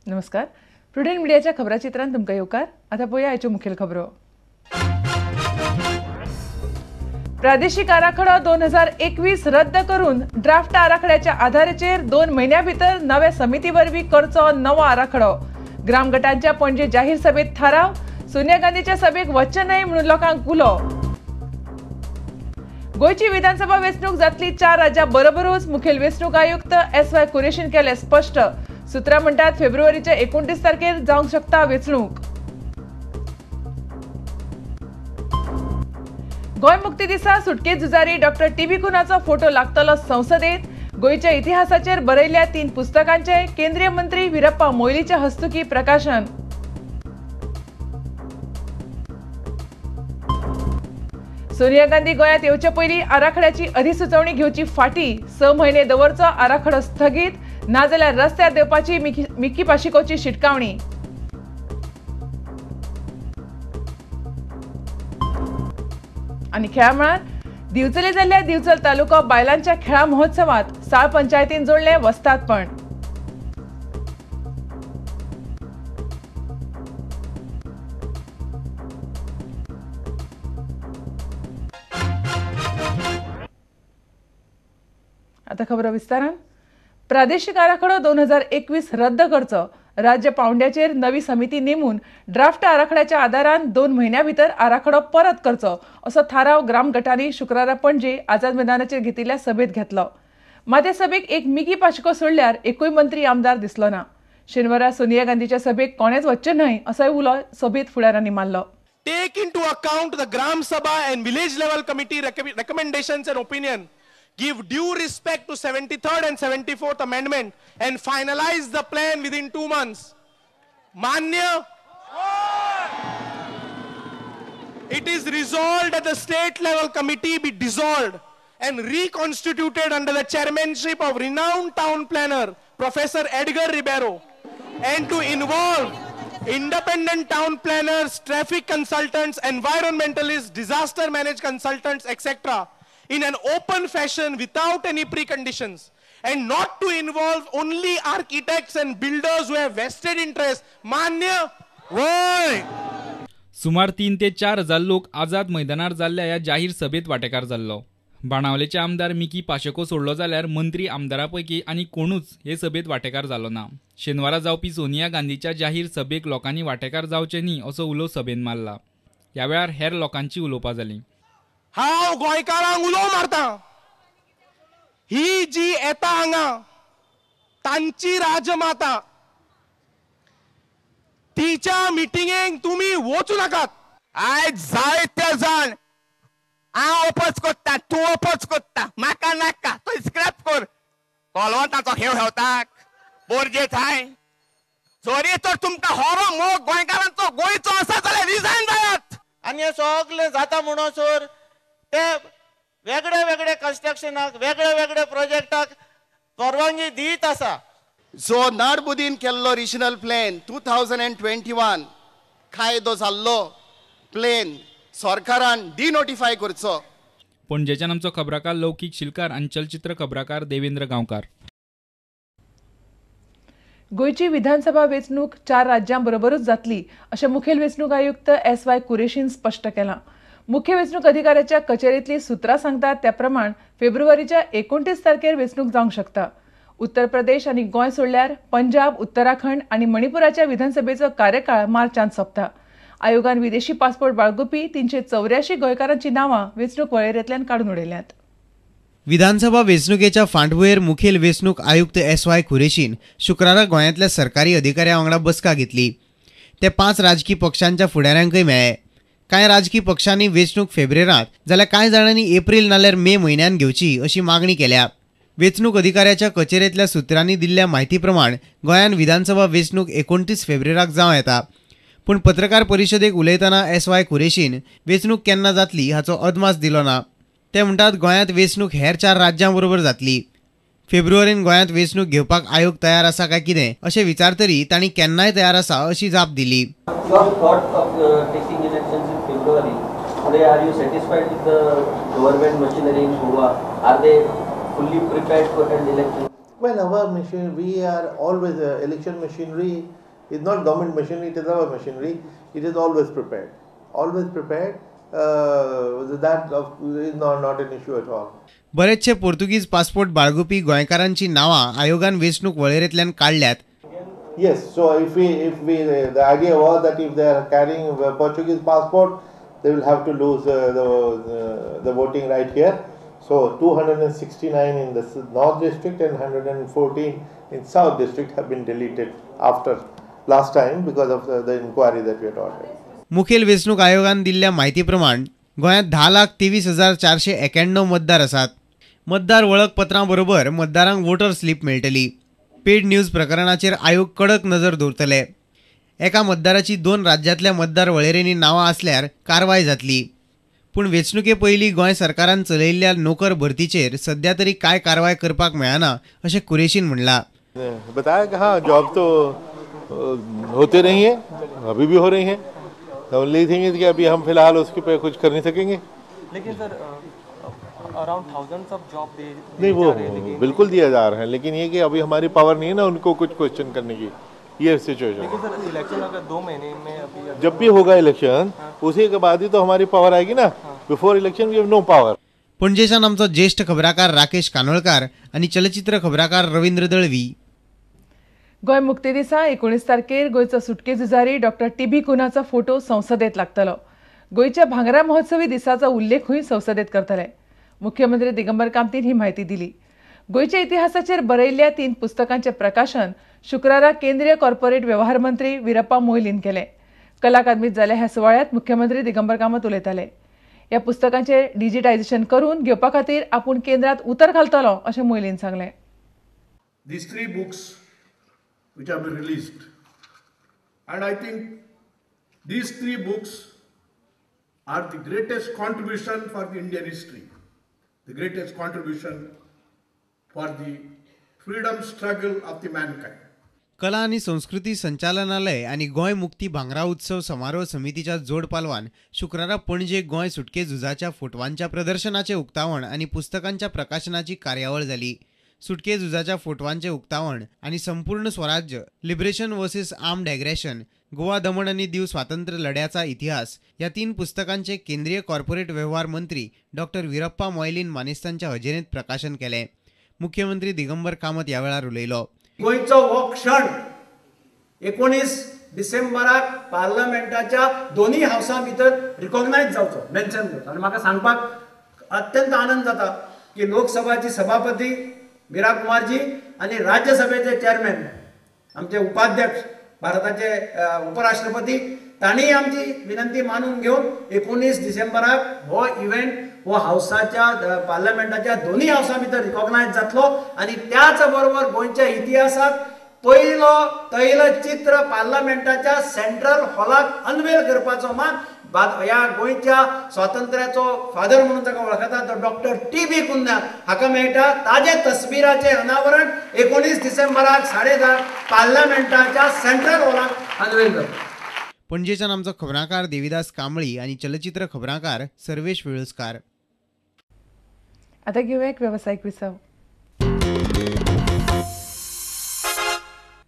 नमस्कार, प्रुडंट मीडियाच्या खबराचित्रांत तुमकां येवकार. आतां पळोवया आयच्यो मुखेल खबरो. प्रादेशिक आराखडो 2021 रद्द करून ड्राफ्ट आराखड्याच्या आधाराचेर 2 म्हयन्या भितर नव्या समिती वरवीं करचो नवो आराखडो. ग्रामगटांच्या पणजे जाहीर सभेत थाराव. सोनिया गांधीच्या सभेक वचचें न्हय म्हणून लोकांक उलो. गोंयची विधानसभा वेंचणूक जातली 4 राज्यां बरोबरूच, मुखेल वेंचणूक आयुक्त एस वाय कुरेशीन केलें स्पश्ट. सूत्रां म्हणटात फेब्रुवारीच्या 29 तारखेर जावंक शकता वेंचणूक. गोंय मुक्ती दिसा सुटके झुजारी डॉक्टर टी बी कुन्हाचो फोटो लागतलो संसदेत. गोंयच्या इतिहासाचेर बरयल्ल्या 3 पुस्तकांचे केंद्रीय मंत्री वीरप्पा मोयलीच्या हस्तुकी प्रकाशन. सोनिया गांधी गोंयांत येवचे पयलीं आराखड्याची अधिसुचोवणी घेवची फाटी. 6 म्हयने दवरचो आराखडो स्थगीत, नाजाल्यार रस्त्यार देंवपाची मिकी पाशिकोची शिटकावणी. आनी खेळा मळार दिवचले जाल्ल्या दिवचल तालुको बायलांच्या खेळा महोत्सवात साळ पंचायतीन जोडलें वस्तादपण. आता खबर विस्तारान. प्रादेशिक आराखडो 2021 रद्द करचो, राज्य पावंड्याचेर नवी समिती नेमून ड्राफ्ट आराखड्याच्या आदारान 2 म्हयन्या भितर आराखडो परत करचो असो थाराव ग्रामगटांनी शुक्रारा पणजे आझाद मैदानाचेर घेतिल्ल्या सभेत घेतलो. मात सभेक एक मिकी पाशिको सोडल्यार एकूय मंत्री आमदार दिसलो ना. शेनवारा सोनिया गांधीच्या सभेक कोणेच वचचें न्हय असोय उलो सभेत फुडारांनी मारलो. Take into account the Gram Sabha and village level committee recommendations and opinion. Give due respect to 73rd and 74th Amendment and finalize the plan within 2 months. Manya, it is resolved that the state level committee be dissolved and reconstituted under the chairmanship of renowned town planner Professor Edgar Ribeiro and to involve independent town planners, traffic consultants, environmentalists, disaster management consultants, etc. in an open fashion without any preconditions, and not to involve only architects and builders who have vested interest. Manya, वय. सुमार 3 ते 4 हजार लोक आझाद मैदानार जाल्ल्या ह्या जाहीर सभेत वांटेकार जाल्लो. बाणावलेचे आमदार मिकी पाशेको सोडलो जाल्यार मंत्री आमदारा पैकी आनी कोणूच हे सभेत वांटेकार जालो ना. शेनवारा जावपी सोनिया गांधीच्या जाहीर सभेक लोकांनी वांटेकार जावचे न्ही असो उलो सभेन मारला. ह्या वेळार हेर लोकांची उलोवपां जालीं. हांव गोंयकारांक उलो मारता, ही जी येता हांगा तांची राजमाता, तिच्या मिटिंगेक तुमी वचूं नाकात. आयज जायते जाण हांव ओपोज करता, तूं ओपोज करता, म्हाका नाका, तो स्क्रॅप कर. कोलवंताचो खेळ हेवताक बोरजे थाय जरी तर तुमकां होरो मोग गोंयकारांचो गोंयचो आसा जाल्यार रिजायन जायात. आनी हें सगळें जाता म्हणसर ते वेगळे वेगळे कन्स्ट्रक्शनाक वेगळे वेगळे प्रोजेक्टाक परवानगी दीत आसा. जो नाडबुदीन केल्लो रिजनल प्लॅन 2021 कायदो जाल्लो प्लॅन सरकारान डिनोटिफाय करचो. पणजेच्यान आमचो खबराकार लौकीक शिलकार आनी चलचित्र खबराकार देवेंद्र गांवकार. गोंयची विधानसभा वेंचणूक 4 राज्यां बरोबरूच जातली अशें मुखेल वेंचणूक आयुक्त एस वाय कुरेशीन स्पश्ट केलां. मुख्य वेंचणूक अधिकाऱ्याच्या कचेरेंतली सूत्रां सांगतात त्या प्रमाण फेब्रुवारीच्या 29 तारखेर वेंचणूक जावंक शकता. उत्तर प्रदेश आनी गोंय सोडल्यार पंजाब, उत्तराखंड आनी मणिपुराच्या विधानसभेचो कार्यकाळ मार्चांत सोंपता. आयोगान विदेशी पासपोर्ट बाळगुपी 384 गोंयकारांची नांवां वेंचणूक वळेरेंतल्यान काडून उडयल्यांत. विधानसभा वेंचणुकेच्या फाटभुंयेर मुखेल वेंचणूक आयुक्त एस वाय कुरेशीन शुक्रारा गोंयांतल्या सरकारी अधिकाऱ्यां वांगडा बसका घेतली. ते 5 राजकी पक्षांच्या फुडाऱ्यांकय मेळ्ळे. कांय राजकी पक्षांनी वेंचणूक फेब्रेरांत जाल्यार कांय जाणांनी एप्रील नाल्यार मे म्हयन्यान घेवची अशी मागणी केल्या. वेंचणूक अधिकाऱ्याच्या कचेरेंतल्या सुत्रांनी दिल्ल्या म्हायती प्रमाण गोंयांत विधानसभा वेंचणूक 29 फेब्रेराक जावं येता. पूण पत्रकार परिशदेक उलयतना एस वाय कुरेशीन वेंचणूक केन्ना जातली हाचो अदमास दिलो ना. ते म्हणटात गोंयांत वेंचणूक हेर 4 राज्यां बरोबर जातली. फेब्रुवारीन गोंयांत वेंचणूक घेवपाक आयोग तयार आसा काय कितें अशें विचारतरी तांणी केन्नाय तयार आसा अशी जाप दिली. Well, our machine, we are always election machinery is not government machinery, it is our machinery. It is always prepared. Always prepared. That is not an issue at all. बरेचशे पोर्तुगीज पासपोर्ट बाळगुपी गोंयकारांची नांवां आयोगान वेंचणूक वळेरेंतल्यान काडल्यात. Yes, so if we the idea was that if they are carrying a Portuguese passport, they will have to lose the voting right here. So 269 in the North District and 114 in South District have been deleted after last time because of the inquiry that we had ordered. मुखेल वेंचणूक आयोगान दिल्ल्या म्हायती प्रमाण गोंयांत 10,23,491 मतदार आसात. मतदार वळखपत्रां बरोबर मतदारांक वोटर स्लीप मेळटली. पेड न्यूज प्रकरणाचेर आयोग कडक नजर दवरतले. एका मतदाराची 2 राज्यांतल्या मतदार वळेरेंनी नांवां आसल्यार कारवाय जातली. पूण वेंचणुके पयलीं गोंय सरकारान चलयिल्ल्या नोकर भरतीचेर सध्या तरी कांय कारवाय करपाक मेळना अशें कुरेशीन म्हणलां. बताया कि हाँ, जॉब तो होते रही है, अभी भी हो रही है. ओनली थिंग is कि अभी हम फिलहाल उसके पे कुछ कर नहीं सकेंगे. लेकिन sir around thousands of job दे नहीं, वो बिल्कुल दिया जा रहा है, लेकिन ये कि अभी हमारी पावर नहीं है ना उनको कुछ क्वेश्चन करने की, ये सिचुएशन. लेकिन सर इलेक्शन अगर 2 महीने में अभी जब भी होगा इलेक्शन, उसी के बाद ही तो हमारी पावर आएगी ना. Before election we have no power. पणजेच्यान आमचो ज्येष्ठ खबराकार राकेश कानोळकार आनी चलचित्र खबराकार रवींद्र दळवी. गोंय मुक्ती दिसा 19 तारखेर गोंयचो सुटके झुजारी डॉक्टर टी बी कुन्हाचो फोटो संसदेत लागतलो. गोंयच्या भांगरा महोत्सवी दिसाचो उल्लेखूय संसदेत करतले. मुख्यमंत्री दिगंबर कामतीन ही म्हायती दिली. गोंयच्या इतिहासाचेर बरयल्ल्या 3 पुस्तकांचें प्रकाशन शुक्रारा केंद्रीय कॉर्पोरेट व्यवहार मंत्री वीरप्पा मोयलीन केलें. कला अकादमीत जाल्ल्या ह्या सुवाळ्यांत मुख्यमंत्री दिगंबर कामत उलयताले. ह्या पुस्तकांचें डिजिटायझेशन करून घेवपा खातीर आपूण केंद्रांत उतर घालतलो अशें मोयलीन सांगलें. These 3 books which have been released, and I think these 3 books are the greatest contribution for the Indian history, the greatest contribution for the freedom struggle of the mankind. कला आनी संस्कृती संचालनालय आनी गोंय मुक्ती भांगरा उत्सव समारोह समितीच्या जोड पालवान शुक्रारा पणजे गोंय सुटके झुजाच्या फोटवांच्या प्रदर्शनाचें उक्तावण आनी पुस्तकांच्या प्रकाशनाची कार्यावळ जाली. सुटके झुजाच्या फोटवांचें उक्तावण आनी Sampoorna Swarajya, liberation versus armed aggression, Goa Daman आनी दीव स्वातंत्र्य लढ्याचा इतिहास ह्या 3 पुस्तकांचे केंद्रीय कॉर्पोरेट व्यवहार मंत्री डॉक्टर वीरप्पा मोयलीन मानेस्तांच्या हजेरेंत प्रकाशन केलें. मुख्यमंत्री दिगंबर कामत ह्या वेळार उलयलो. गोंयचो हो क्षण 19 डिसेंबराक पार्लमेंटाच्या दोनूय हावसां भितर रिकॉग्नायज जावचो, मेन्शन जावचो. आनी म्हाका सांगपाक अत्यंत आनंद जाता की लोकसभाची सभापती मीरा कुमारजी आनी राज्यसभेचे चेअरमॅन आमचे उपाध्यक्ष भारताचे उपराष्ट्रपती तांणी आमची विनंती मानून घेवन 19 डिसेंबराक हो इव्हेंट हो हावसाच्या पार्लमेंटाच्या दोनूय हावसां भितर रिकॉग्नायज जातलो. आनी त्याच बरोबर गोंयच्या इतिहासांत पयलो तैलचित्र पार्लमेंटाच्या सेंट्रल हॉलाक अनवेल करपाचो मान ह्या गोंयच्या स्वातंत्र्याचो फादर म्हणून ताका वळखतात तो डॉक्टर टी बी कुन्हा हाका मेळटा. ताजे तस्वीराचें अनावरण 19 डिसेंबराक 10:30 पार्लमेंटाच्या सेंट्रल हॉलाक अनवेल जाता. पणजेच्यान आमचो खबराकार देविदास कांबळी आनी चलचित्र खबराकार सर्वेश वेळुस्कार. आता घेऊया एक व्यावसायिक विसव.